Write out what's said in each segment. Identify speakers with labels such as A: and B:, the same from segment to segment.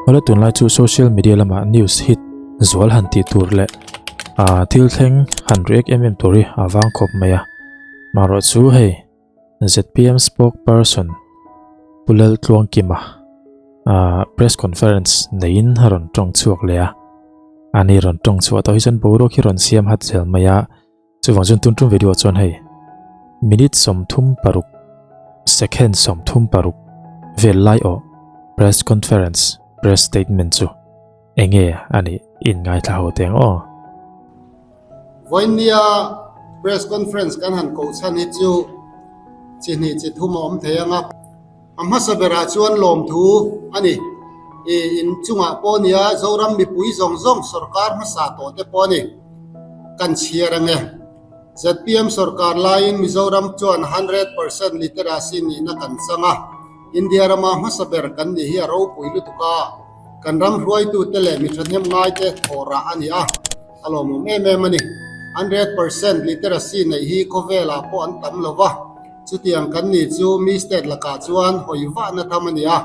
A: Awle tunlai chu social media lamah news hit zual han tih tur leh ah thil thleng han react em em tur hi a vang khawp mai a. Marawh chu hei zpm spokesperson Pu Laltluangkima ah press conference neiin a rawn tawng chhuak leh a. Ani rawn tawng chhuah tawh hi chuan boruak hi rawn siam hat zel mai a. Chuvang chuan tun tum video chuan hei minute 36 second 36 vel lai aw press conference press statement chu enge ani in ngaithla ho teng aw.
B: Vawinia press conference kan han koh chhan hi chu chi hnih chi thum a awm thei ang a. A hmasa berah chuan lawmthu a ni. I in chungah pawh nia Zoram mipui zawng zawng sorkar hmasa tawh te pawh a ni. Kan chhiar ang e. Zpm sorkar laiin Mizoram chuan 100% literacy nihna kan chang a. India rama hmasa ber kan nih hi a ropui lutuk a. Kan ram hruaitute leh mi thahnem ngaite thawhrah a ni a. A lawmawm em em a ni. 100% literacy neih hi khawvelah pawh an tam lo va. Chutiang kan ni chu mi state lakah chuan hawi vahna tham a ni a,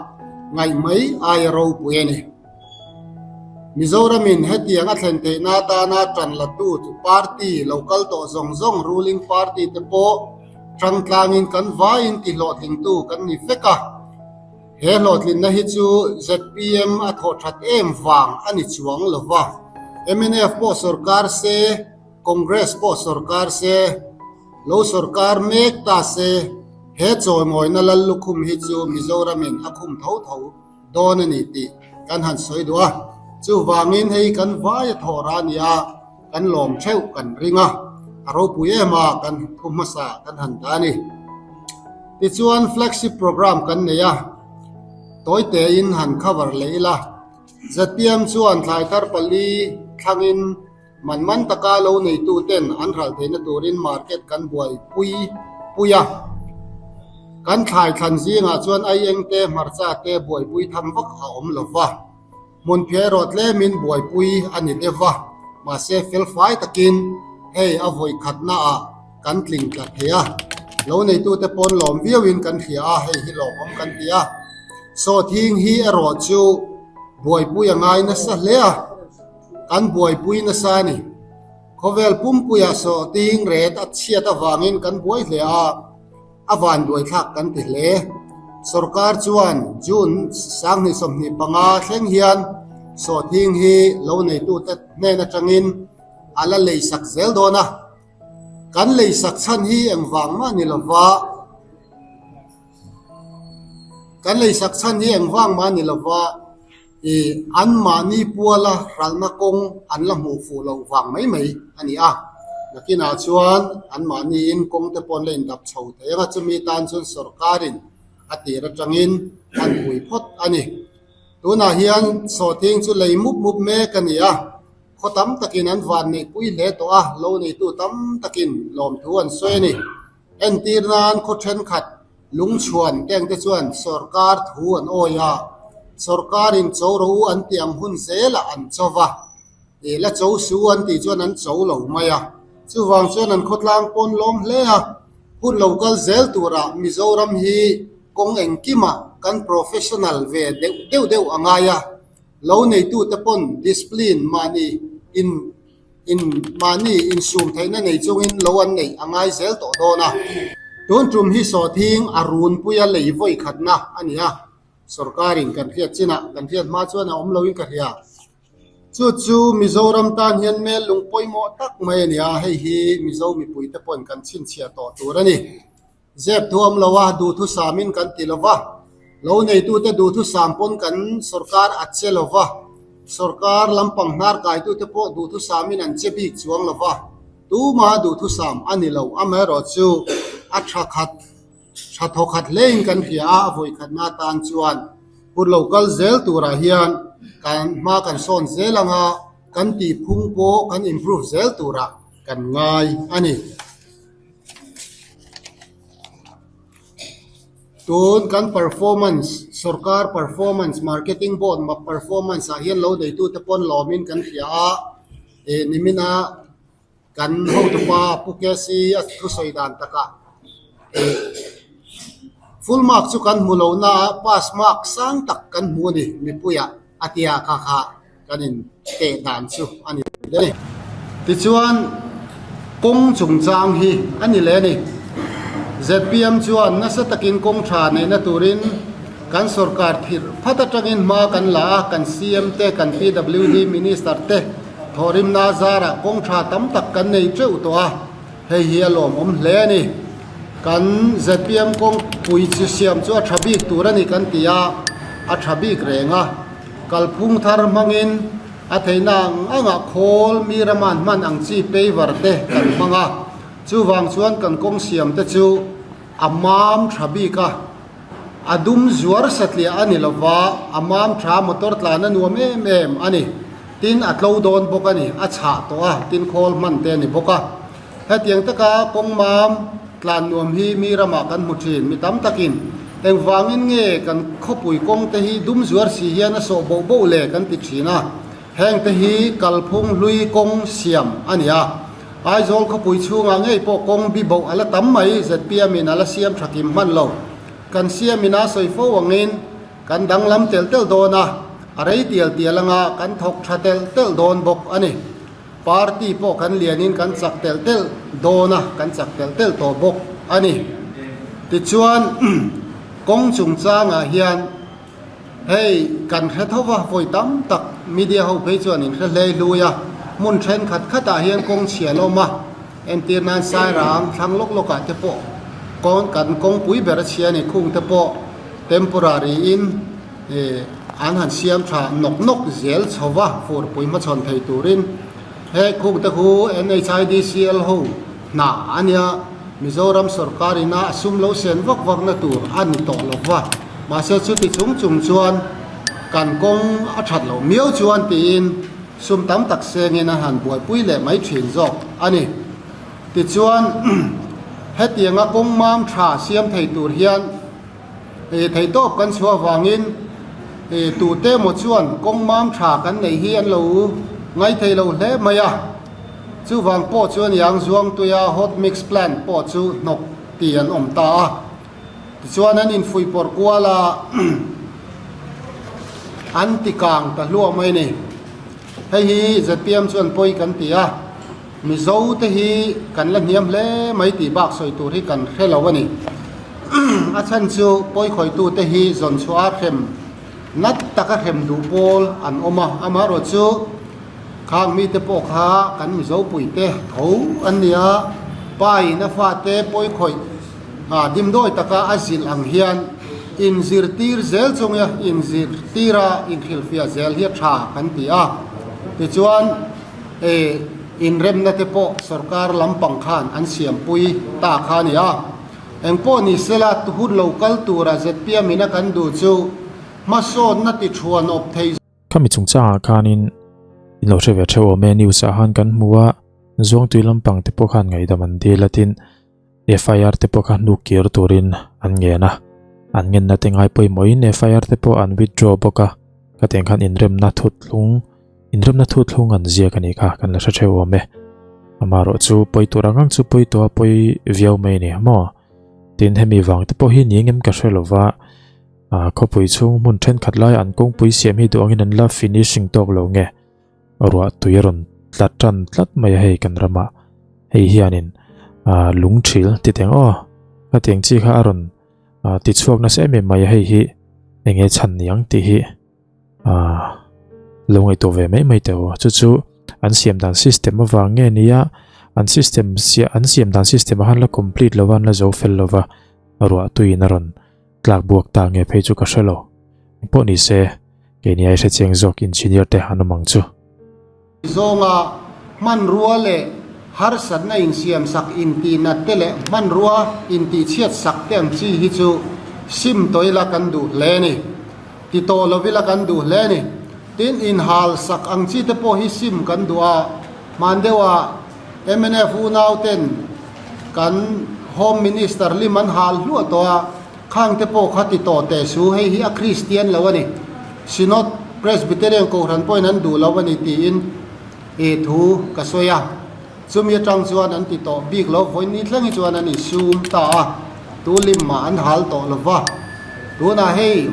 B: ngaih mai aia ropui a ni. Mizoramin hetiang a thlen theihna atana tan latu chu party lo kal tawh zawng zawng ruling party te pawh tangtlangin kan vaiin tihlawhtlingtu kan ni vek a. He hlawhtlinna hi chu zpm a thawh that em vang a ni chuang lo va, mnf pawh sorkar se, Congress pawh sorkar se, Lo sorkar mek ta se, he chawimawina lal lukhum hi chu Mizoramin a khum tho tho dawn a ni tih kan han sawi duh a. Chuvangin hei kan vai a thawh rah a ni a, kan lawm theuh kan ring a, a ropui em a kan thu hmasa kan han dah a ni. Tichuan flagship program kan nei a, tawi tein han cover leh ila. Zpm chuan thlai thar pali thlangin Man man taka lo neitu ten an hralh theihna turin market kan buaipui pui a. Kan thlai thlan zingah chuan aieng te, hmarcha te buaipui tham vak a awm lo va. Hmun phiah erawh tlemin buaipui a ni deuh va, mahse felfai takin hei a vawi khatnaah kan tling tla thei a. Lo neitute pawn lawm viauin kan hria a, hei hi lawmawm kan ti a. Sawhthing hi erawh chu buaipui a ngai nasa hle a. Kan buaipui nasa a ni. Khawvel pumpuiah sawhting ret a chhiat avangin kan buai hle a, a vanduai thlak kan ti hle. Sorkar chuan June 2025 thleng hian sawhthing hi lo neitute hnen atangin a la leisak zel dawn a. Kan leisak chhan hi engvang mah ni lova, kan leisak chhan hi engvang mah ni lova, I anmahni puala hralhna kawng an la hmuh fuh loh vang mai mai a ni a. Nakinah chuan anmahniin kawng te pawh an la indap chho thei ang a, chumi tan chuan sorkarin a tir atangin an pui phawt a ni. Tunah hian sawhthing chu lei mup mup mek a ni a, khaw tam takin an van neihpui hle tawh a, lo neitu tam takin lawmthu an sawi a ni. Entir nan khaw thenkhat lungchhuan tengte chuan sorkar thu an awi a, sorkarin cho rawh u an tih ang hun zelah an cho va, ih la cho su an tih chuan an cho lo mai a. Chuvang chuan an khawtlang pawn lawm hle a, hun lo kal zel turah Mizoram hi kawng engkimah kan professional ve deuh deuh deuh a ngai a, lo neitute pawn discipline mahni in In mahni insum theihna nei chungin lo an neih a ngai zel tawh dawn a. Tun tum hi sawhthing a runpuia lei vawi khatna a ni a, sorkarin kan hriat chinah kan hriat hma chuan a awm loin ka hria. Chu chu Mizoram tan hian mel lung pawimawh tak mai a ni a, hei hi Mizo mipuite pawhin kan chhinchhiah tawh tur a ni. Zep thu awm lo a, duhthusamin kan ti lo va. Lo neitute duhthusam pawn kan sorkar a che lo va. Sorkar lampang hnar kaitute pawh duhthusamin an che bik chuang lo va. Tuma duhthusam a ni lo, amaherawhchu a tha khat, tha thaw khat hlein kan hria a, a vawikhatna atan chuan hun lo kal zel turah hian kan hma kan sawn zel ang a, kan tihphung pawh kan improve zel turah kan ngai a ni. Tun kan performance, sorkar performance, marketing board mak performance ah hian lo neitute pawn lawmin kan hria a, ih nimina kan hotupa Pu KC a thusawi dan takah ih full mark chu kan hmu lo na a, pass mark sang tak kan hmu a ni mipuiah. a tia kha kha kan in teh dan chu a ni hle a ni. Tichuan, kawng chungchang hi a ni leh a ni. Zpm chuan nasa takin kawng tha neihna turin kan sorkar thirh phat atangin hma kan la a, kan CM te, kan PWD Minister te thawhrimna zarah kawng tha tam tak kan nei teuh tawh a, hei hi a lawmawm hle a ni. Kan zpm kawngpui chi siam chu a tha bik tur a ni kan ti a, a tha bik reng a. Kalphung thar hmangin a theihna ang angah khawl mi rama an hman ang chi paver te kan hmang a, chuvang chuan kan kawng siam te chu a mam tha bik a, a dum zuar satliah a ni lova, a mam tha motor tlan a nuam em em a ni. Tin a tlo dawn bawk a ni, a chhah tawh a, tin khawl hman te a ni bawk a. Hetiang taka kawng mam tlan nuam hi mi ramah kan hmu thin. Mi tam takin engvangin nge kan khawpui kawng te hi dum zuar si hian a sawh boh boh le kan ti thin a. Heng te hi kalphung hlui kawng siam a ni a. Aizawl khawpui chhungah ngei pawh kawng bi boh a la tam mai, zpm in a la siam tha kim hman lo. Kan siam in a sawi fo angin kan danglam telh telh dawn a, a rei tial tial anga kan thawk tha telh telh dawn bawk a ni. Party pawh kan lianin kan chak telh telh dawn a, kan chak telh telh tawh bawk a ni. Tichuan, kawng chungchangah hian hei kan hre tho va, vawi tam tak media ho phei chuan in hre hlei hlui a, hmun thenkhat khatah hian kawng chhia la awm a, entir nan Sairang thlang lawk lawkah te pawh kawn kan kawngpui ber a chhia a ni, khung te pawh temporary in. An han siam tha nawk nawk zel chho va, furpui hmachhawn thei turin he khungte khu NHIDCL ho hna a nia, Mizoram sorkar ina a sum lo sen vak vak na tur a ni tawh lo va, mahse chuti chung chung chuan kan kawng a that loh miau chuan tiin sum tam tak sengin an han buaipui leh mai thin zawk a ni. Tichuan hetianga kawng mam tha siam thei tur hian. Theihtawp kan chhuah avangin tute emaw chuan kawng mam tha kan neih hi an lo ngai thei lo hle mai a, chuvang pawh chu a niang Zuangtuia hot mix plant pawh chu hnawk ti an awm ta a, tichuan an infuih pawrh kual a an ti kang ta hluah mai a ni. Hei hi zpm chuan pawi kan ti a, Mizo te hi kan la hniam hle mai tih bak sawi tur hi kan hre lo a ni. A chhan chu pawikhawitu te hi zawn chhuah a hrem nat taka hrem duh pawl an awm a, amaherawh chu khang mite pawh kha kan Mizo puite tho an ni a, pa in a fate pawikhawih dimdawi taka a zilh ang hian inzirtir zel chunga inzirtira inhrilhfiah zel hi a tha kan ti a, tichuan. Inremna te pawh sorkar lampang khan an siampui ta kha a ni a. Engpawh ni sela hun lo kal tura zpm ina kan duh chu hmasawnna ti thuan awp thei.
A: Khami chungchangah khanin in lo hre ve theuh awm e, news ah khan kan hmu a, Zuangtui lampang te pawh khan ngaihdam an dil a tin FIR te pawh kha hnuk kir turin an ngen a, an ngenna te ngai pawimawhin FIR te pawh an withdraw bawk a, khatiang khan inremna thutthlung Inremna thu thlung an ziak a nih kha kan la hre theuh awm e. Amaherawh chu pawi tur ang ang chu pawi tawh a pawi viau mai a ni maw? Tin hemi vang te pawh hi ni engem ka hre lo va, khawpui chhung hmun thenkhat lai an kawngpui siam hi duh angin an la finishing tawk lo nge? Ruah tui a rawn tla tan tlat mai a hei kan ramah. Hei hianin lung thil ti teng aw, khatiang chi kha a rawn tichhuak nasa em em mai a hei hi enge chhan niang tih hi. Ah, lo ngaihtuah ve mai mai teh u. Chu chu an siam dan system avang nge nia, an system siah an siam dan system a han la complete lova an la zo fel lova ruah tuiin a rawn tlak buak ta nge phei chu ka hre lo. Engpawh ni se, keini ai hrechiang zawk engineer te an awm ang chu.
B: Zawnga hmanrua leh harsatna insiamsak intihnat te leh hmanrua intihchhiatsak te ang chi hi chu sim tawh ila kan duh hle a ni. Ti tawh lo ila kan duh hle a ni. Tin, inhalsak ang chi te pawh hi sim kan duh a, hman deuha mnf unau ten kan Home Minister lim an hal hluah tawh a, Khang te pawh kha ti tawh teh su, hei hi a Kristian lo a ni. Synod Presbyterian Kohhran pawhin an duh lo a ni tiin i thu ka sawi a. Chumi atang chuan an ti tawh bik lo, vawiin thleng hi chuan an insum ta a, tu lim mah an hal tawh lo va. Tunah hei.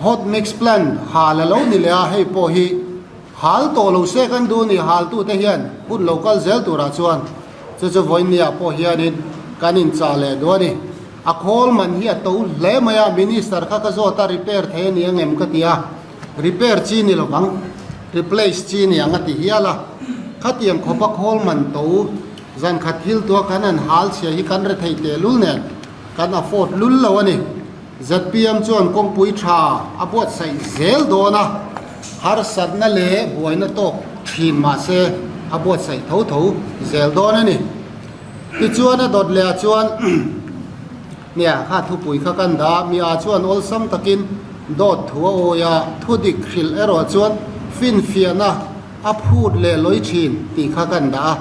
B: Hot mix plant hal a lo ni leh a, hei pawh hi hal tawh lo se kan duh a ni, haltute hian hun lo kal zel turah chuan chu chu vawiinniah pawh hianin kan inchah leh duh a ni. A khawl man hi a to hle mai a, Minister kha ka zawt a, repair thei a ni ang em ka ti a, repair chi ni lovang, replace chi ni ang a ti hial a, khatiang khawpa khawl man to zan khat thil tua kan han hal chhia hi kan rethei tehlul nen kan afford lul lo a ni. Zpm chuan kawngpui tha a buatsaih zel dawn a, harsatna leh buaina tawk thin mah se a buatsaih tho tho zel dawn a ni. Tichuan a dawt leh ah chuan nia kha thupui kha kan dah a, mi ah chuan awlsam takin dawt thu a awi a, thu dik hrilh erawh chuan finfiahna a phut leh lawi thin tih kha kan dah a.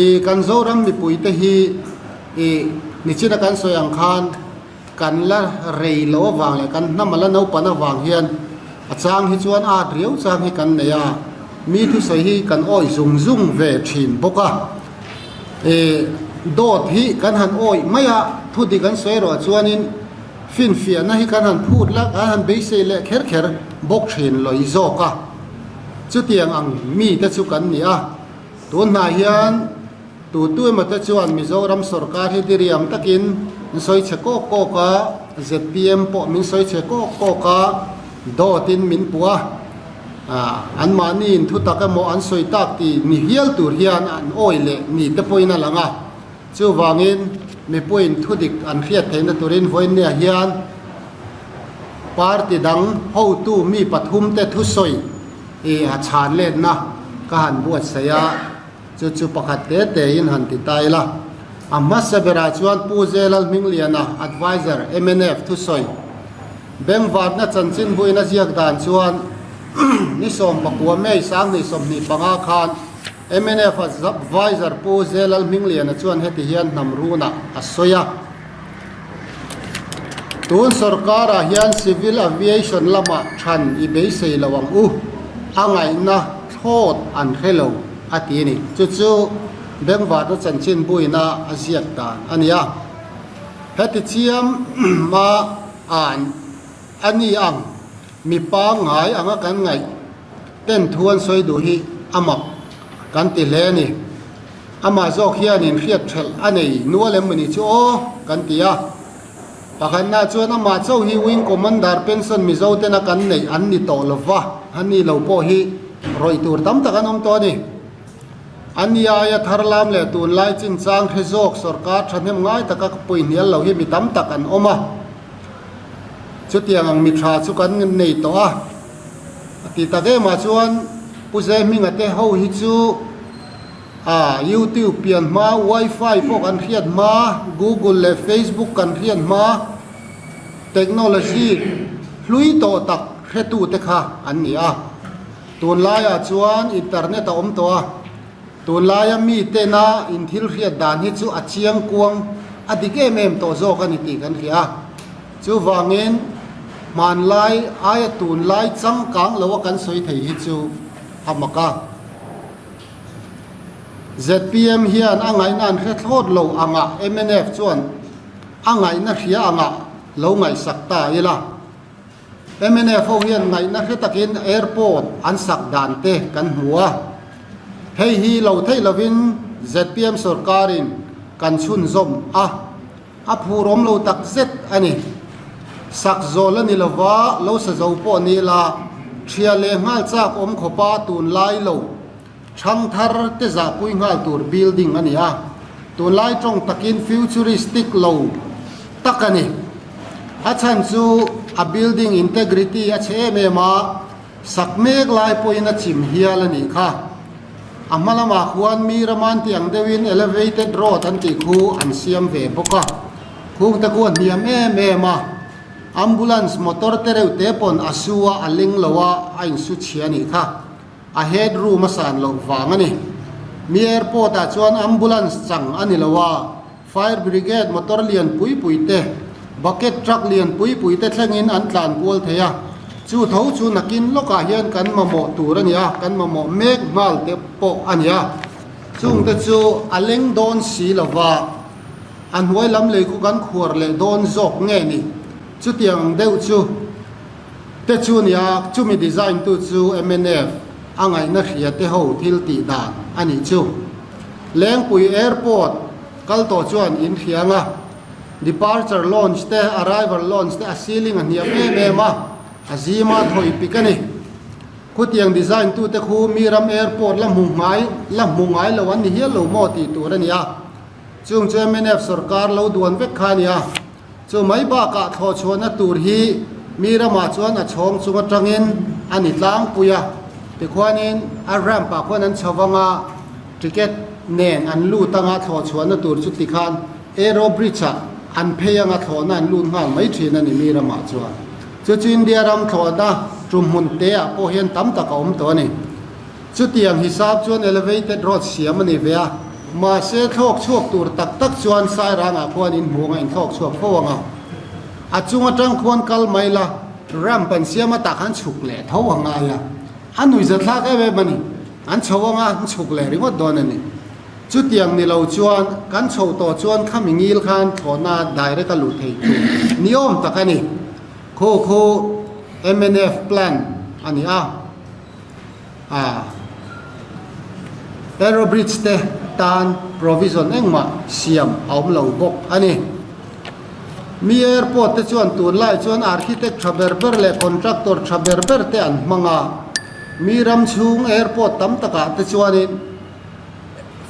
B: I kan Zoram mipuite hi i nichina kan sawi ang khan kan la rei lo avang leh kan hnam a la naupan avang hian a chang hi chuan at riau chang hi kan nei a, mi thusawi hi kan awih zung zung ve thin bawk a. Ih dawt hi kan han awih mai a, thu dik an sawi erawh chuanin finfiahna hi kan han phut la, kan han beisei leh kher kher bawk thin lawi zawk a. Chutiang ang mite chu kan ni a, tunhnah hian Tu tu emaw te chuan Mizoram sorkar hi diriam takin min sawi chhe kawk kawk a, zpm pawh min sawi chhe kawk kawk a, dawtin min puh a, anmahniin thutak emaw an sawi tak tih ni hial tur hian an awi leh ni te pawhin a lang a. Chuvangin mipuiin thudik an hriat theihna turin vawiinniah hian party dang hotu mi pathumte thusawi ih a chhan letna ka han buatsaih a. Chu chu pakhat te tein han ti ta ila. A hmasa berah chuan Pu Zelal Hmingliana, Adviser, mnf thusawi, Bengvarna chanchinbuin a ziak dan chuan ni 19 May 2025 khan mnf Adviser Pu Zelal Hmingliana chuan heti hian hnam runah a sawi a. Tun sorkarah hian Civil Aviation lamah than i beisei lo ang u, a ngaihna thlawt an hre lo a ti a ni. Chu chu Bengvarna chanchin buina a ziak dan a ni a. Heti chiam ma an a ni ang mi pangngai anga kan ngaih ten thu an sawi duh hi a mak kan ti hle a ni. Amah zawk hianin hriat ṭhelh a nei nual em mawni chu aw kan ti a. Pakhatna chuan amah chauh hi Wing Commander pension Mizo tena kan neih an ni tawh lo va, a ni lo pawh hi rawih tur tam tak an awm tawh a ni. A ni aia thar lam leh tunlai chinchang hre zawk sorkar thahnem ngai taka ka puihnial lo hi mi tam tak an awm a. Chutiang ang mi tha chu kan nei tawh a. A ti tak em ah chuan Pu Zehminga te ho hi chu A, YouTube pian hma, Wi-Fi pawh kan hriat hma, Google leh Facebook kan hriat hma, technology hlui tawh tak hretute kha an ni a. Tunlaiah chuan internet a awm tawh a, tunlaia mitena inthil hriat dan hi chu a chiang kuang a dik em em tawh zawk a ni tih kan hria a. Chuvangin hmanlai aia tunlai changkang loa kan sawi thei hi chu a mak a. Zpm hian a ngaihna an hre thlawt lo angah mnf chuan a ngaihna hria angah lo ngaihsak ta ila. Mnf ho hian ngaihna hre takin airport an sak dan te kan hmu a. Hei hi lo theih lovin zpm sorkarin kan chhunzawm a, a phur awm lo tak zet a ni. Sak zawl a ni lova, lo sa zo pawh ni ila, ṭhia leh nghal chak awm khawpa tunlai lo. Thangthar te zahpui nghal tur building a ni a, tunlai tawng takin futuristic lo tak a ni. A chhan chu a building integrity a chhe em em a, sak mek lai pawhin a chim hial a nih kha. A hma lamah khuan mi rama an tih ang deuhin elevated road an tih khu an siam ve bawk a, khung te khu a hniam em em a, ambulance motor te reuh te pawn a su a, a ling lo a, a insu chhia a nih kha. A head room a san loh vang a ni. Mi airport ah chuan ambulance chang a ni lo a, fire brigade motor lian pui pui te, bucket truck lian pui pui te thlengin an tlan kual thei a. Chu tho chu nakin lawkah hian kan mamawh tur a ni a, kan mamawh mek nghal te pawh a ni a. Chungte chu a leng dawn si lo va, a hnuai lam lei khu kan khuar leh dawn zawk nge ni? Chutiang ang deuh chu. Te chu nia, chumi design tu chu mnf a ngaihna hria te ho thil tih dan a nih chu. Lengpui Airport kal tawh chuan in hria anga departure lounge te arrival lounge te a ceiling a hniam em em a, a zima thawi pik a ni. Khutiang design tu te khu mi ram airport la hmu ngai la hmu ngai lo an ni hial lo maw tih tur a ni a. Chung chu mnf sorkar lo duan vek kha a ni a. Chu mai bakah thlawhchhuahna tur hi mi ramah chuan a chhawng chung atangin a ni tlangpui a, tikhuanin a ramp ah khuan an chho vang a, ticket nen an lut anga thlawhchhuahna tur chu tikhan aero bridge ah an phei anga thlawhna an lut nghal mai thin a ni mi ramah chuan. Chu chu India ram thlawhna tum hmun te ah pawh hian tam tak a awm tawh a ni. Chutiang hisap chuan elevated road siam a ni ve a, mahse thlawk chhuak tur tak tak chuan Sairangah khuan in hmuh anga in thlawk chhuak fo ang a. A chung atang khuan kal mai la, ramp an siam atah khan chhuk leh tho a ngai a, a nuihza thlak em em a ni. An chho anga an chhuk leh ringawt dawn a ni. Chutiang ni lo chuan kan chho tawh chuan khami ngil khan thlawhna direct a luh thei tur ni awm tak a ni. Khu khu mnf plan a ni a. A Aero bridge te tan provision engmah siam a awm lo bawk a ni. Mi airport te chuan tunlai chuan architect tha ber ber leh contractor tha ber ber te an hmang a, mi ram chhung airport tam takah te chuanin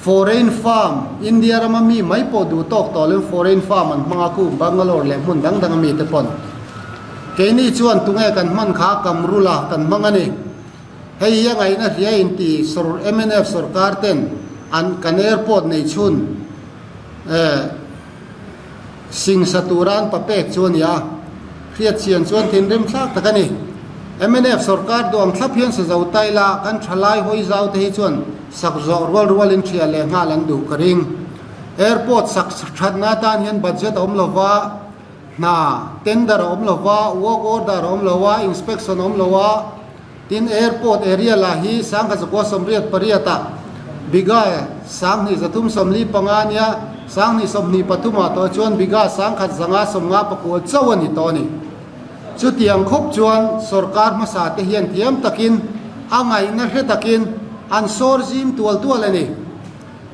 B: foreign firm, India rama mi mai pawh duh tawk tawh lovin foreign firm an hmang a, khu Bangalore leh hmun dang dang ami te pawn. Keini chuan tunge kan hman kha Kamrula kan hmang a ni. Hei hi a ngaihna hria inti sawr mnf sawrkar ten an kan airport nei chhun eh singsa tura an papek chu a ni a, hriat chian chuan thinrim thlak tak a ni. Mnf sawrkar duang thlap hian sa zo ta ila kan thalai hawi zau te hi chuan sak zawh rual rualin thiah leh nghal an duh ka ring. Airport sak thatna atan hian budget a awm lova, hna tender a awm lova, work order a awm lo a, inspection a awm lo a, Tin, airport area lah hi 1988 ah bigha 2335 nia 2023 ah tawh chuan bigha 1559 chauh a ni tawh a ni. Chutiang khawp chuan sorkar hmasa te hian thiam takin a ngaihna hre takin an sawr zim tual tual a ni.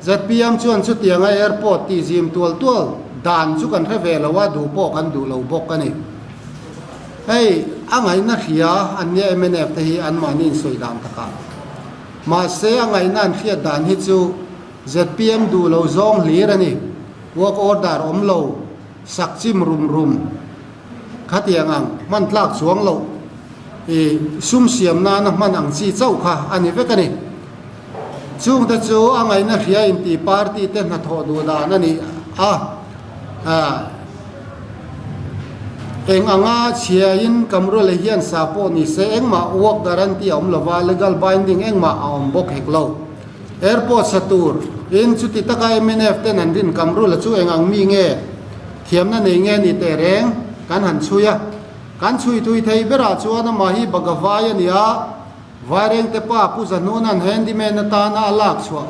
B: Zpm chuan chutianga airport tih zim tual tual dan chu kan hre ve lo a, duh pawh kan duh lo bawk a ni. Hei, a ngaihna hria an nia mnf te hi anmahni insawi dan takah. Mahse, a ngaihna an hriat dan hi chu zpm duh lo zawng hlir a ni. Work order awm lo, sak chim rum rum khatiang ang hman tlak chuang loh i sum siam nana hman ang chi chauh kha a ni vek a ni. Chungte chu a ngaihna hria inti party te hnathawh duh dan a ni a. Eng anga chhiain Kamrula hian sa pawh ni se engmah work guarantee a awm lova, legal binding engmah a awm bawk hek lo. Airport sa tur in chuti taka mnf ten an rin Kamrula chu eng ang mi nge thiamna nei nge ni teh reng kan han chhui a. Kan chhui thui thei berah chuan amah hi Bagavai a ni a, Vairengte pa Pu Zahnuna'n handyman atana a lak chhuah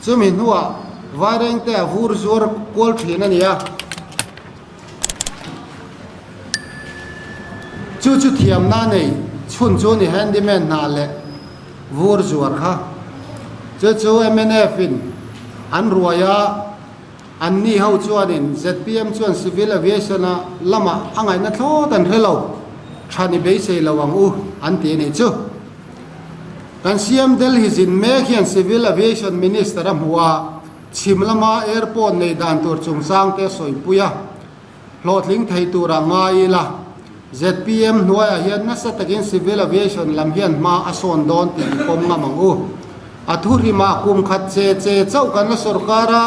B: Chumi hnuah Vairengte a vur zuar kual thin a ni a. Chu chu thiamna nei chhun chu ni handyman hna leh vur zuar kha. Chu chu mnf in an ruai a, an ni ho chuanin zpm chuan civil aviation a lamah a ngaihna thlawt an hre lo, tha ni beisei lo ang u an ti a nih chu. Kan CM Delhi zin mek hian Civil Aviation Minister a hmu a, chhim lama airport nei dan tur chungchang te a sawipui a, hlawhtling thei tura ngai ila. Zpm hnuaiah hian nasa takin Civil Aviation lam hian hma a sawn dawn tih i pawm ngam ang u. A thuhrimah kum khat che che chauh kan la sawrkar a,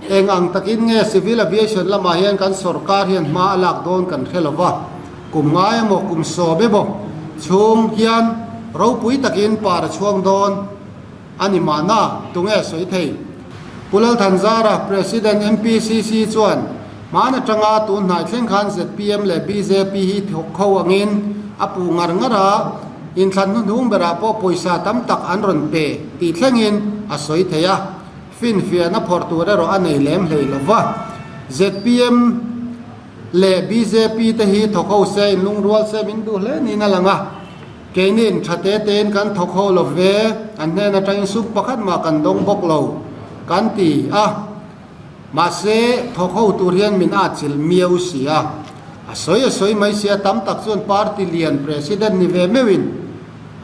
B: Eng ang takin nge Civil Aviation lamah hian kan sorkar hian hma a lak dawn kan hre lo va, kum ngai emaw kum sawm emaw chhung hian ropui takin par a chhuang dawn a ni mahna tunge sawi thei? Pu Lalthanzara, President MPCC chuan hman atanga tun hnai thleng khan zpm leh bjp hi thawk kho angin a puh ngar ngar a, inthlan hnuhnung berah pawh pawisa tam tak an rawn pe tih thlengin a sawi thei a. Finfiahna phawrh tur erawh a nei lem hlei lo va. Zpm Leh bjp te hi thawk ho se in lungrual se min duh hle niin a lang a, keinin tha te tein kan thawk ho lo ve, an hnen atangin sum pakhat mah kan dawng bawk lo kan ti a, mahse thawk ho tur hian min atchilh miau si a, a sawi a sawi mai sia tam tak chuan party lian president ni ve meuhin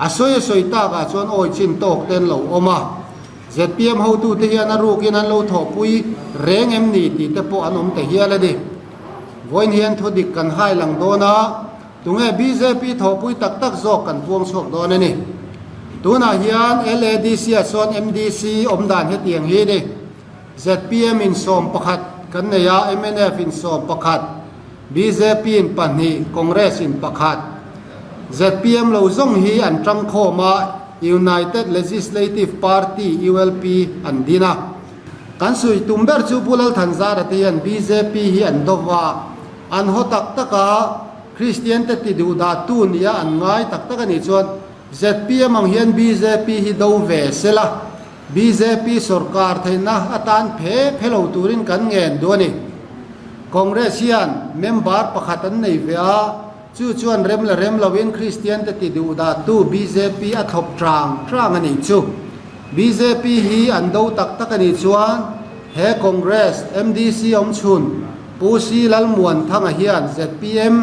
B: a sawi a sawi takah chuan awi chin tawk te an lo awm a. Zpm hotute hian a rukin an lo thawhpui reng em ni tih te pawh an awm ta hial a ni. Vawiin hian thu dik kan hai lang dawn a, tunge bjp thawhpui tak tak zawk kan puang chhuak dawn a ni. Tunah hian LADC ah sawn MDC awm dan hetiang hi a ni. Zpm in 11 kan nei a, mnf in 11, bjp in pahnih, Congress in pakhat. Zpm lo zawng hi an tangkhawm a, United Legislative Party, ULP, an din a. Kan sawi tum ber chu Pu Lalthanzara te hian bjp hi an do va, an haw tak tak a, Kristian te ti duh dah tu nia an ngai tak tak a nih chuan zpm ang hian bjp hi do ve se la, bjp sorkar theihna atan phe phe lo turin kan ngen duh a ni. Congress hian member pakhat an nei ve a, Chu chuan rem la rem loin Kristian te ti duh dah tu bjp a thlawp tang tang a nih chu. Bjp hi an do tak tak a nih chuan he Congress MDC awm chhun Pu Si Lalmuanthanga hian zpm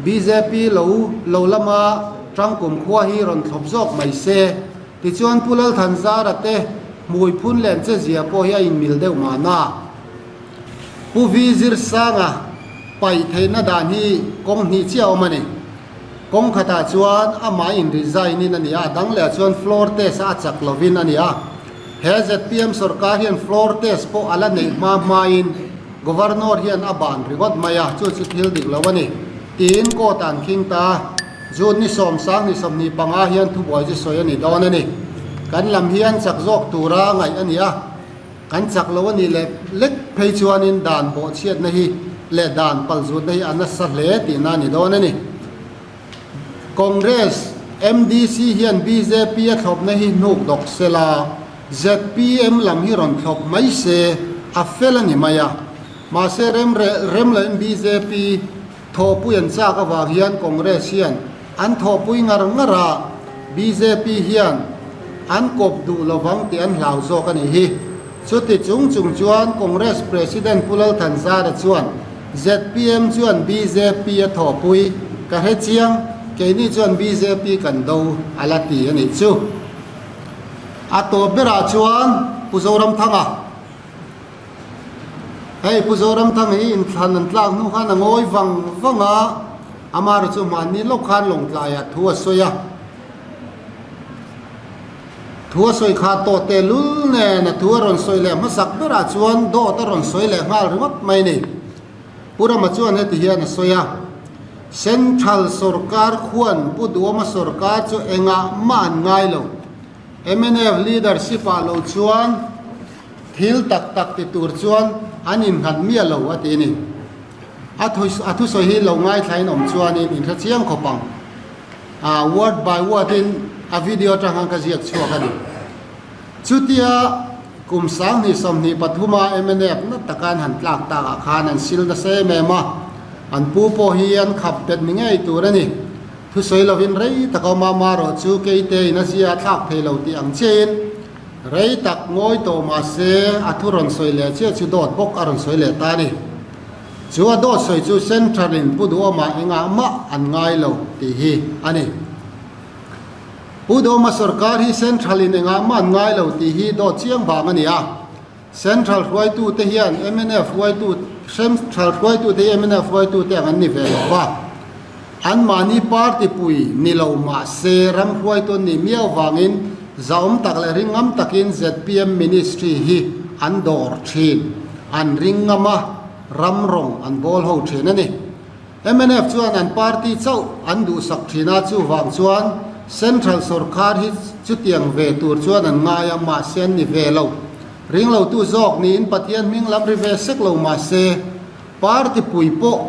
B: bjp lo lo lama tangkum khua hi rawn thlawp zawk mai se. Tichuan Pu Lalthanzara te hmui phun len che zia pawh hi a inmil deuh mahna. Pu Vi Zirsanga paih theihna dan hi kawng hnih chiah a awm a ni. Kawng khatah chuan amah in resign in a ni a, a dang lehah chuan floor test a a chak lovin a ni a. He zpm sorkar hian floor test pawh a la neih hma hmain Governor hian a ban ringawt mai a, chu chu thil dik lo a ni, tiin court ah an khing ta a. June ni 10 ni 25 hian thubuai chu sawi a ni dawn a ni. Kan lam hian chak zawk tura ngaih a ni a. Kan chak lo a nih leh lek phei chuanin dan bawhchhiatna hi leh dan palzutna hi a nasa hle tihna a ni dawn a ni. Congress, MDC hian bjp a thlawpna hi hnuk dawk se la, zpm lam hi rawn thlawp mai se a fel a ni mai a. Mahse rem rem loin bjp thawhpui an chak avang hian Congress hian an thawhpui ngar ngar a, bjp hian an kawp duh lovang tih an hlau zawk a nih hi. Chuti chung chung chuan Congress President Pu Lalthanzara chuan zpm chuan bjp a thawhpui ka hre chiang, keini chuan bjp kan do a la ti a nih chu. A tawp berah chuan Pu Zoramthanga. Hei Pu Zoramthanga hi inthlan an tlak hnu khan a ngawi vang vang a, amaherawh chu mahni lawk khan lawngtlaiah thu a sawi a. Thu a sawi kha tawh teh lul nen a thu a rawn sawi leh hmasak berah chuan dawt a rawn sawi leh nghal ringawt mai a ni. Pu Rama chuan heti hian a sawi a, Central sorkar khuan Pu Duhawma sorkar chu engah mah an ngai lo. Mnf leadership ah lo chuan Thil tak tak ti tur chuan an innghat miah lo a ti ni. A a thusawi hi lo ngaithlain awm chuanin in hre chiang khawp ang. A word by word in a video atang khan ka ziak chhuak a ni. Chutia kum 2023 a mnf na taka an han tlak takah khan an sil nasa em em a, an pu pawh hi an khap bet ni ngei tur a ni. Thusawi lovin rei tak a awm a, amaherawhchu keite in a zia a thlak thei lo tih ang chiahin Rei tak ngawi tawh mah se a thu rawn sawi leh chiah chu dawt bawk a rawn sawi leh ta a ni. Chu a dawt sawi chu Central in Pu Duhawma engah mah an ngai lo tih hi a ni. Pu Duhawma sorkar hi Central in engah mah an ngai lo tih hi dawt chiang vang a ni a. Central hruaitute hian mnf hruaitu Central hruaitute hi mnf hruaitute ang an ni ve lo va. Anmahni party pui ni lo mah se ram hruaitu an nih miau vangin zahawm tak leh ringngam takin zpm ministry hi an dawr thin, an ringngam a, ram rawng an bawl ho thin a ni. Mnf chuan an party chauh an duhsak thin a, chuvang chuan Central sorkar hi chutiang ve tur chuan an ngai a, mahse an ni ve lo. Ringlotu zawk niin Pathian hming lam ri ve sek lo mahse party pui pawh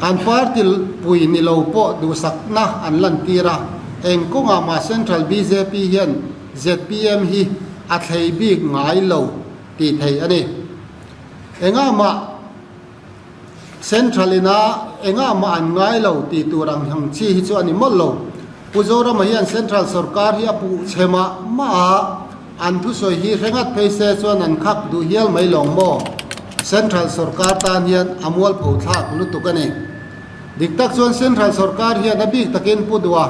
B: an party pui ni lo pawh duhsakna an lantir a, eng kawngah mah Central bjp hian zpm hi a thlei bik ngai lo tih theih a ni. Engah mah. Central ina engah mah an ngai lo tih tur ang ang chi hi chu a ni mawlh lo. Pu Zorama hian Central sorkar hi a puh chhe mah mah a, an thusawi hi hre ngat phei se chuan an khak duh hial mai lawng maw? Central sorkar tan hian a mualpho thlak lutuk a ni. Dik tak chuan Central sorkar hian a bik takin Pu Dua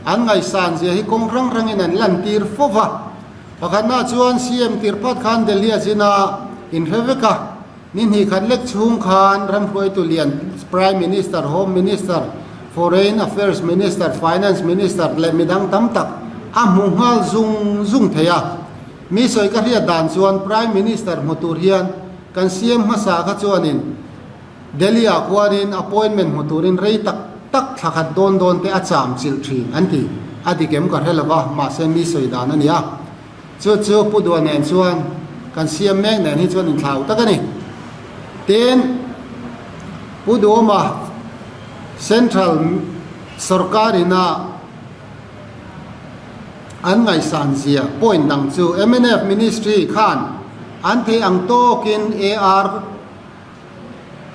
B: an ngaihsan zia hi kawng hrang hrangin an lantir fo va. Pakhatna chuan CM tirhpat khan Delhi a zin a inhre vek a, ni hnih khat lek chhung khan ramhruaitu lian Prime Minister, Home Minister, Foreign Affairs Minister, Finance Minister leh midang tam tak a hmu nghal zung zung thei a. Mi sawi ka hriat dan chuan Prime Minister hmu tur hian kan CM hmasa kha chuanin Delhi ah khuanin appointment hmu turin rei tak tak thla khat dawn dawn te a cham chilh thin an ti. A dik em ka hre lo va, mahse mi sawi dan a ni a. Chu chu Pu Dua nen chuan kan siam mek nen hi chuan inthlau tak a ni. Tin, Pu Duhawma Central sorkar ina an ngaihsan zia point dang chu mnf Ministry khan an theih ang tawkin AR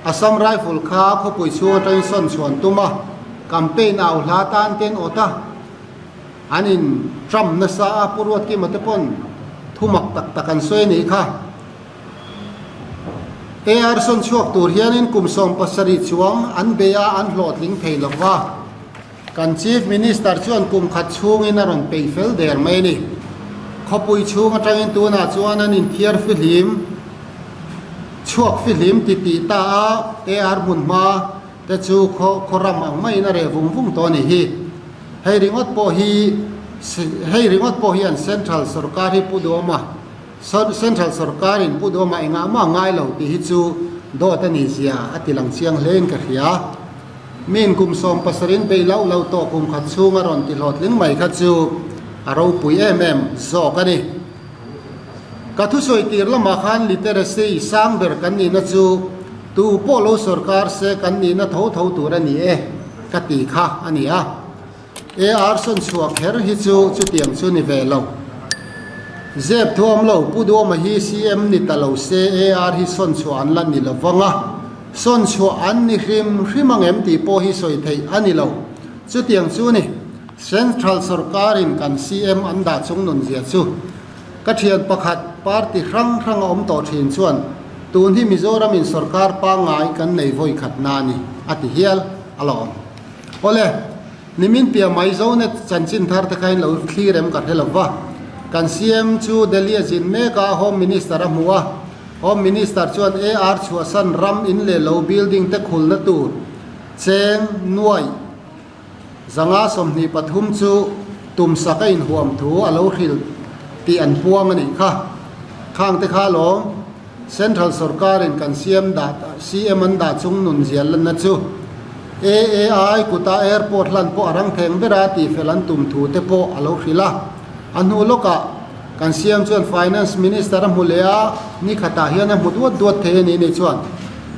B: Assam Rifle kha khawpui chhung atangin sawn chhuan tum a, campaign au hla tan ten awt a, an in tram nasa a, Pu Ruatkima te pawn thu mak tak tak an sawi a nih kha. AR sawn chhuak tur hianin kum 70 chuang an bei a, an hlawhtling thei lo va. Kan Chief Minister chuan kum khat chhungin a rawn peih fel der mai a ni. Khawpui chhung atangin tunah chuan an inthiar fihlim, chhuak fihlim ti tih ta a, AR hmun hma te chu khaw khaw ram ang maiin a reh vung vung tawh a nih hi. Hei ringawt pawh hi hei ringawt pawh hian Central sorkar hi Pu Duhawma Central sorkarin Pu Duhawma engah mah ngai lo tih hi chu dawt a nih zia a ti lang chiang hlein ka hria. Min kum 70 in bei loh loh tawh kum khat chhung a rawn ti hlawhtling mai kha chu a ropui em em zawk a ni. Ka thusawi tir lamah khan literacy sang ber kan nihna chu tu pawh lo sorkar se kan nihna tho tho tur a ni e ka ti kha a ni a. AR sawn chhuah kher hi chu chutiang chu ni ve lo. Zep thuam lo, Pu Duhawma hi CM ni ta lo se AR hi sawn chhuah an la ni lo vang a, sawn chhuah an ni hrim hrim ang em tih pawh hi sawi theih a ni lo. Chutiang chu ni, Central sorkarin kan CM an dah chung nun zia chu. Ka thian pakhat party hrang hrang a awm tawh thin chuan tun hi Mizoramin sorkar pangngai kan nei vawi khat na a ni, a ti hial alawm. Awle, nimin piah mai Zonet chanchin thar te khain lo thlir em ka hre lo va. Kan CM chu Delhi a zin mek a, Home Minister a hmu a. Home Minister chuan AR chhuahsan ram in leh lo building te khulna tur cheng nuai 523 chu tumsak a inhuam thu a lo hrilh tih an puang a nih kha. Khang te kha alawm Central sorkarin kan CM dah CM an dah chung nun zial lanna chu AAI kuta airport hlan pawh a rang theng bera tihfel an tum thu te pawh a lo hrilh a. A hnu lawkah kan CM chuan Finance Minister a hmu leh a, ni khatah hian a hmu duat duat thei a ni ni chuan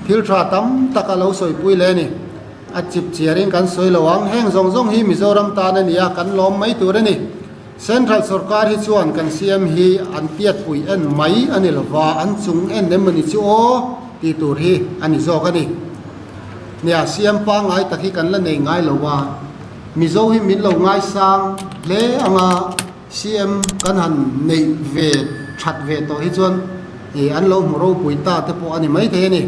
B: thil tha tam tak a lo sawipui leh a ni. A chip chiarin kan sawi lo ang, heng zawng zawng hi Mizoram tan a ni a, kan lawm mai tur a ni. Central sorkar hi chuan kan CM hi an tiatpui en mai a ni lova, an chung en em a ni chu aw tih tur hi a ni zawk a ni. Nia, CM pangngai tak hi kan la nei ngai lo a, Mizo hi min lo ngaisang hle anga CM kan han neih ve that ve tawh hi chuan an lo hmu ropui ta te pawh a ni maithei a ni.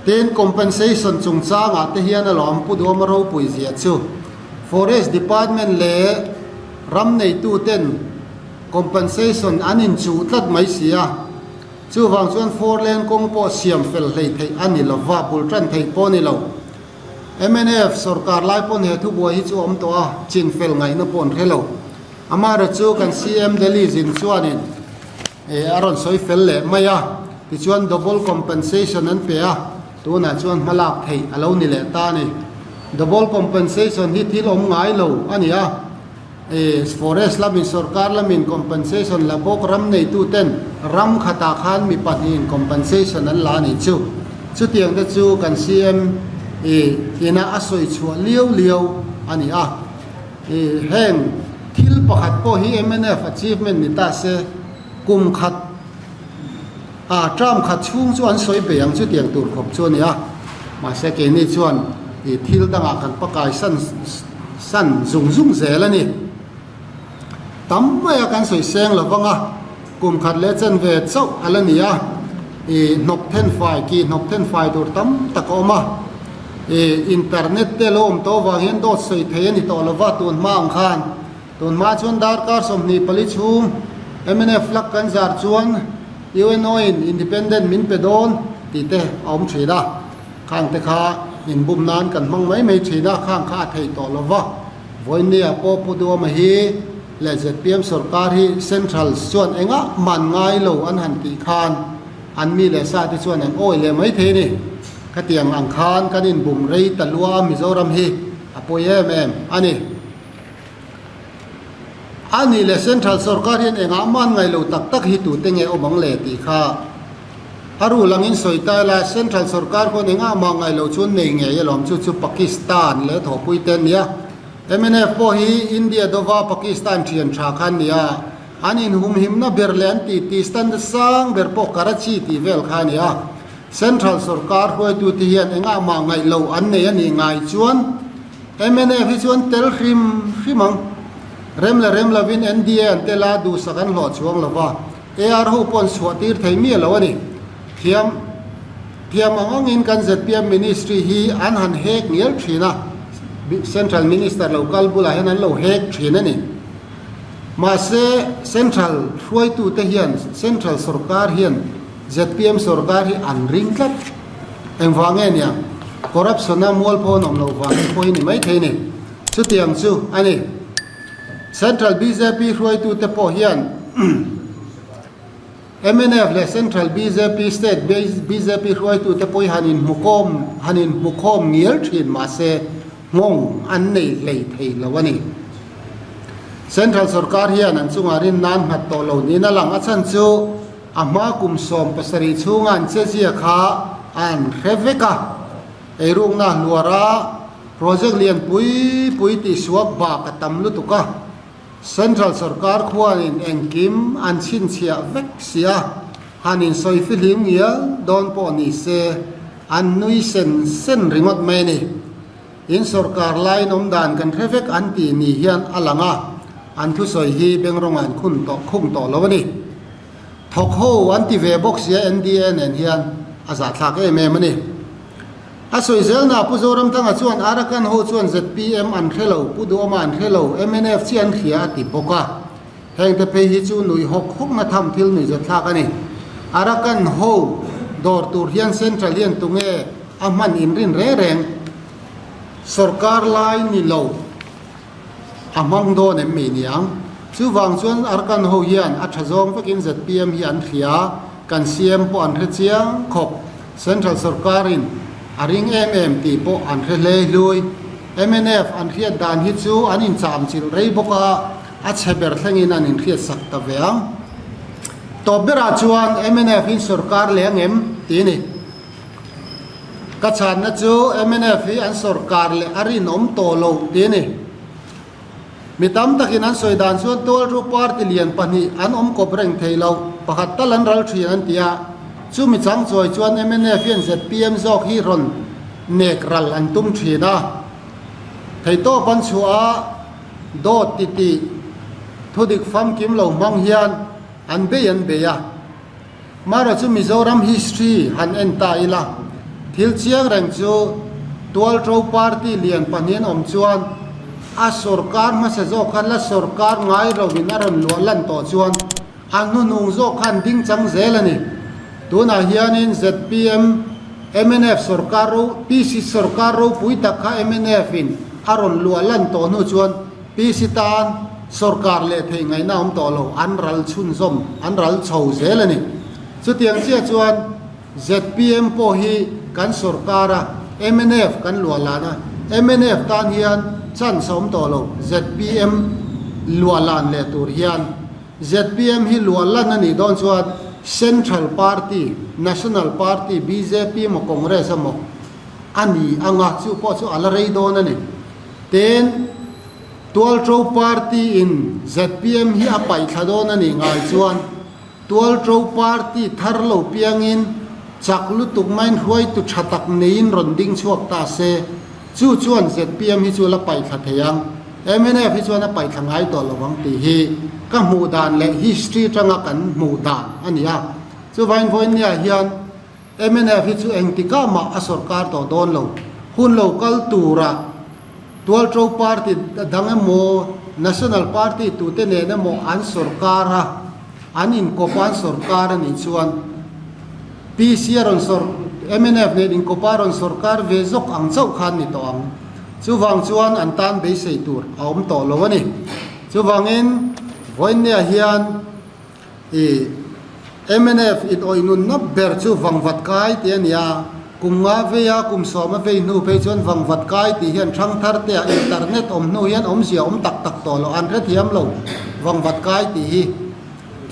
B: Tin, compensation chungchangah te hian alawm Pu Duhawma ropui zia chu Forest Department leh ram neitu ten compensation an inchuh tlat mai si a, chuvang chuan four lane kawng pawh siam fel hlei theih a ni lova, bul tan theih pawh a ni lo. Mnf sorkar lai pawn he thubuai hi chu a awm tawh a, chin fel ngaihna pawh an hre lo. Amaherawhchu chu kan CM Delhi zin chuanin, A rawn sawi fel leh mai a, tichuan double compensation an pe a, tunah chuan hmalak theih a lo ni leh ta a ni. Double compensation hi thil awm ngai lo a ni a, forest lamin sorkar lamin compensation la bawk ram neitu ten ram khatah khan mi pahnihin compensation an la a nih chu. Chutiang te chu kan CM ina a sawi chhuah liau liau a ni a. Heng thil pakhat pawh hi mnf achievement ni ta se, kum khat A term khat chhung chu an sawi bei ang chutiang tur khawp chu a ni a, mahse keini chuan ih thil dangah kan pakai san san zung zung zel a ni. Tam maia kan sawi seng lo vang a, kum khat leh chen ve chauh a la ni a, ih hnawk then fai ki hnawk then fai tur tam tak a awm a, ih internet te lo awm tawh vang hian dawt sawi thei a ni tawh lo va tun hma ang khan. Tun hma chuan darkar 24 chhung mnf flag kan zar chuan UNO in independent min pe dawn tih te a awm thin a, khang te kha inbum nan kan hmang mai mai thin a, khang kha a thei tawh lo va. Vawinia pawh Pu Duama hi leh zpm sorkar hi Central chuan engah man ngai lo an han tih khan an mi leh sa te chuan an awi leh mai thei a ni. Khatiang ang khan kan inbum rei ta lua a Mizoram hi a pawi em em a ni. A nih leh Central sorkar hian engah man ngaih lo tak tak hi tute nge awm ang le tih kha a rul angin sawi ta ila, Central sorkar khuan engah mah ngaih lo chuan nei ngei alawm chu chu Pakistan leh thawhpui te an nia. Mnf pawh hi India dova Pakistan thian tha kha an nia, an inhumhimna ber leh an tih tih stand sang ber pawh Karachi tih vel kha a nia. Central sorkar hruaitute hian engah mah ngaih lo an nei a nih ngai chuan, Mnf hi chuan tel hrim hrim ang. Rem leh rem lovin NDA an tel a, duhsak an hlawh chuang lo va. AR ho pawh an chhuah tir thei miah lo a ni. Thiam thiam ang angin kan zpm ministry hi an han hek ngial thin a, Central Minister lo kal bulah hian an lo hek thin a ni. Mahse, Central hruaitute hian, Central sorkar hian zpm sorkar hi an ring tlat. Engvang nge nia? Corruption-a mualpho an awm loh vang te pawh hi ni maithei a ni. Chutiang chu a ni. Central bjp hruaitute pawh hian mnf leh Central bjp, State bjp hruaitute pawh hi han inhmukawm han inhmukhawm ngial thin mahse nghawng an nei hlei thei lo a ni. Central sorkar hian an chungah rin nan nghat tawh lo niin a lang. A chhan chu A hma kum 17 chhunga an chezia kha an hre vek a, eirukna hluara project lian pui pui tihsuak bak a tam lutuk a, Central sorkar khuanin engkim an chhinchhiah vek si a, han insawi fihlim ngial dawn pawh ni se an nui sen sen ringawt mai a ni. In sorkar laiin awm dan kan hre vek an tih ni hian a lang a, an thusawi hi bengrawngah an khun tawh khung tawh lo a ni. Thawk ho an ti ve bawk sia NDA nen hian a zahthlak em em a ni. A sawi zelna Pu Zoramthanga chuan Arakan ho chuan zpm an hre lo, Pu Duhawma an hre lo, mnf chi an hria a ti bawk a. Hengte phei hi chu nuih hawk hawkna tham thil nuihzatthlak a ni. Arakan ho dawr tur hian Central hian tunge a hman inrin reng reng sorkar lai ni lo. A hmang dawn em mi niang? Chuvang chuan Arkan ho hian a tha zawng vekin zpm hi an hria, kan CM pawh an hre chiang khawp. Central sorkarin a ring em em tih pawh an hre hlei hlui. Mnf an hriat dan hi chu an incham chilh rei bawk a, a chhe ber thlengin an inhriat sak ta ve ang. Tawp berah chuan mnf in sorkar leh ang em? Ti a ni. Ka chhanna chu mnf hi an sorkar leh a rinawm tawh lo ti a ni. Mi tam takin an sawi dan chuan tualru party lian pahnih an awm kawp reng thei lo, pakhat tal an ral thin an ti a. Chumi chang chawi chuan mnf hian zpm zawk hi rawn nek ral an tum thin a. Theihtawp an chhuah a, dawt titih thudik famkim lo hmang hian an bei an bei a. Mara chu Mizoram history han en ta ila, thil chiang reng chu Tualṭo party lian pahnihin awm chuan a sorkar hmasa zawk khan la sorkar ngai rovin a rawn luah lan tawh chuan a hnuhnung zawk khan ding chang zel a ni. Tunah hianin zpm, mnf sorkar ro, PC sorkar ropui tak kha mnf in a rawn luah lan tawh hnu chuan PC tan Sorkar leh theih ngaihna awm tawh lo, an ral chhunzawm, an ral chho zel a ni. Chutiang chiah chuan zpm pawh hi kan sorkar a, mnf kan luah lan a, mnf tan hian chance a awm tawh lo, zpm luah lan leh tur hian. Zpm hi luah lan a nih dawn chuan Central Party, National Party, bjp emaw Congress emaw a ni ang a, chu pawh chu a la rei dawn a ni. Tin. Tualṭo party in zpm hi a paih thla dawn a nih ngai chuan Tualṭo party thar lo piangin chak lutuk maiin hruaitu ṭha tak neiin rawn ding chhuak ta se, chu chuan zpm hi chu la paihthla thei ang, mnf hi chuan a paihthla ngai tawh lo ang tih hi ka hmuh dan leh history aṭanga kan hmuh dan a ni a. Chuvain vawinia hian mnf hi chu engtikah mah a sawrkar tawh dawn lo, hun lo kal turah Tualṭo party dang emaw, National party tute nen emaw an sawrkar a, an inkawp a an sawrkar a nih chuan PC a rawn sawr, mnf nen inkawp a rawn sawrkar ve zawk ang chauh khan ni tawh ang. Chuvang chuan an tan beisei tur a awm tawh lo a ni. Chuvangin vawiinniah hian I mnf in awih nunna ber chu vangvat kai tih a ni a, kum nga vei a, kum sawma vei hnu phei chuan vangvat kai tih hian thangthar te ah internet awm hnu hian awmzia awm tak tak tawh lo, an hrethiam lo vangvat kai tih hi.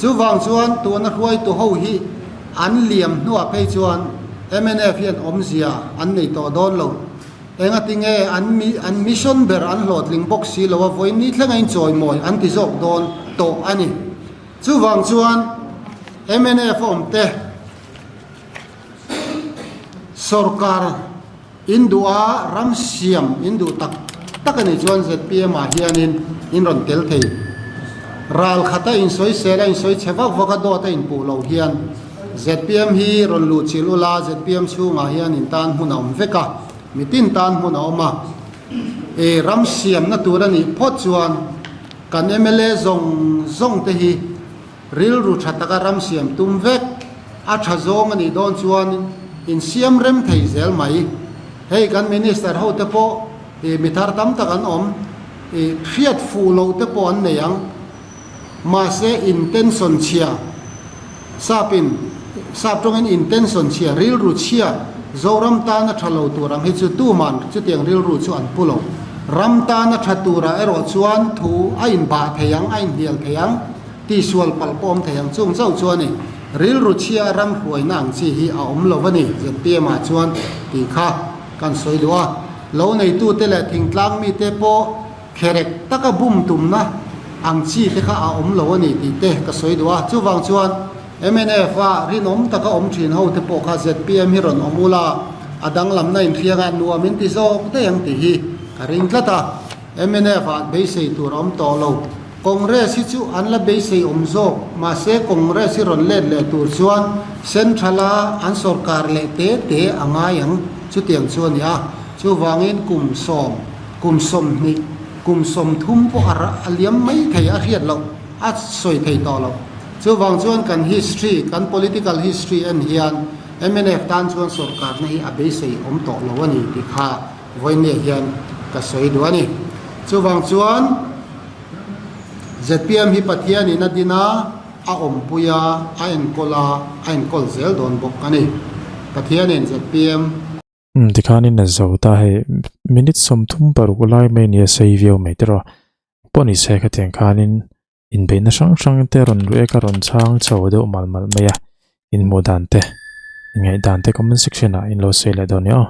B: Chuvang chuan tuna hruaitu ho hi an liam hnuah phei chuan mnf hian awmzia an nei tawh dawn lo. Engatinge an an mission ber an hlawhtling bawk si lo a, vawiin ni thlenga inchawimawi an ti zawk dawn tawh a ni. Chuvang chuan mnf a awm te sorkar in duh a, ram siam in duh tak tak a nih chuan zpm ah hianin in rawn tel thei. Ral khata insawisel a insawi chhe vak vak a dawt a inpuh loh hian zpm hi rawn luh chilh ula zpm chhungah hian in tan hmun a awm vek a, mitin tan hmun a awm a. I ram siamna tur a nih phawt chuan kan mla zawng zawng te hi rilru tha taka ram siam tum vek a tha zawng a nih dawn chuan in siam rem thei zel mai. Hei kan minister ho te pawh i mi thar tam tak an awm i hriat fuh loh te pawh an nei ang. Mahse intention chhia, sapin sap tawngin intention chhia, rilru chhia, Zoram tana tha lo tur ang hi chu tuman chutiang rilru chu an pu lo. Ram tana tha turah erawh chuan thu a inbah thei ang, a inhnial thei ang, tihsual palh pawh awm thei ang chung chauh chu a ni. Rilru chhia ram hruaina ang chi hi a awm lo a ni, zpm ah chuan tih kha kan sawi duh a. Lo neitute leh thingtlang mite pawh Kherek taka bum tumna ang chi te kha a awm lo a ni tih te ka sawi duh a. Chuvang chuan mnf a rinawm taka awm thin ho te pawh kha zpm hi rawn awm ula, a danglamna inhrianga nuam in ti zawk daih ang tih hi ka ring tlat a. Mnf ah beisei tur a awm tawh lo. Congress hi chu an la beisei awm zawk, mahse Congress hi rawn let leh tur chuan Central a an sorkar leh te te a ngai ang chutiang chu a ni a. Chuvangin kum sawm. Kum 20, kum 30 pawh a liam mai thei a hriat loh, a sawi thei tawh loh. Chuvang chuan kan history, kan political history en hian mnf tan chuan sorkarna hi a beisei awm tawh lo a ni tih kha vawinia hian ka sawi duh a ni. Chuvang chuan zpm hi Pathianin a din a, a awmpui a, a enkawl a, a enkawl zel dawn bawk a ni. Pathianin zpm.
A: Umm tikhanin a zo ta hei minute 36 lai mai nia sei viau mai tiraw pawh ni se khatiang khanin inbeihna hrang hrang te rawn luh eka rawn chhang chho deuh mal mal mai a inhmuh dan te inngaih dan te comment section ah in lo sawi leh dawn nia aw.